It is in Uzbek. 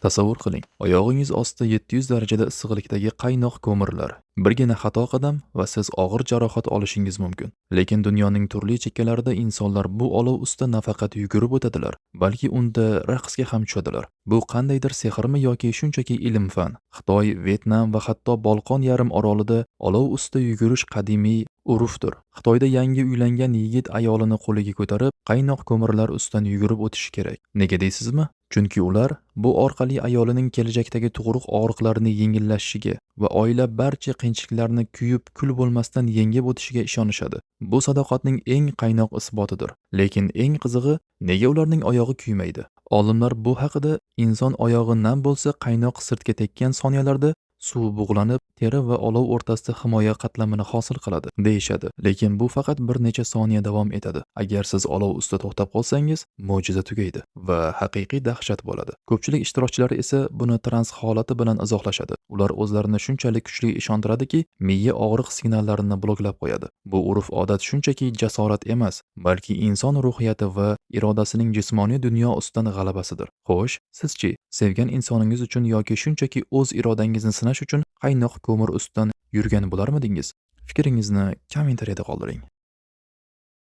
Tasavvur qiling, oyog'ingiz ostida 700 darajada issiqlikdagi qaynoq ko'mirlar. Birgina xato qadam va siz og'ir jarohat olishingiz mumkin. Lekin dunyoning turli chekkalarida insonlar bu olov ustida nafaqat yugurib o'tadilar, balki unda raqsga ham tushadilar. Bu qandaydir sehrmi yoki shunchaki ilm-fan? Xitoy, Vyetnam va hatto Bolqon yarim orolida olov ustida yugurish qadimiy urfdir. Xitoyda yangi uylangan yigit ayolini qo'liga ko'tarib, qaynoq ko'mirlar ustidan yugurib o'tishi kerak. Nega deysizmi? Chunki ular bu orqali ayolining kelajakdagi tug'ruq og'riqlarini yengillashishiga va oila barcha qiyinchiliklarni kuyib kul bo'lmasdan yengib o'tishiga ishonishadi. Bu sadoqatning eng qaynoq isbotidir. Lekin eng qizig'i, nega ularning oyog'i kuymaydi? Olimlar bu haqida inson oyog'i nam bo'lsa, qaynoq sirtga tekkan soniyalarda suv bug'lanib, teri va olov o'rtasida himoya qatlamini hosil qiladi, deyishadi. Lekin bu faqat bir necha soniya davom etadi. Agar siz olov ustida to'xtab qolsangiz, mo'jiza tugaydi va haqiqiy dahshat bo'ladi. Ko'pchilik ishtirokchilar esa buni trans holati bilan izohlashadi. Ular o'zlarini shunchalik kuchli ishontiradiki, miya og'riq signallarini bloklab qo'yadi. Bu urf-odat shunchaki jasorat emas, balki inson ruhiyati va irodasining jismoniy dunyo ustidan g'alabasidir. Xo'sh, sizchi, sevgan insoningiz uchun yoki shunchaki o'z irodangizni sinash uchun qaynoq ko'mir ustidan yurgan bo'larmidingiz? Fikringizni kommentariyada qoldiring.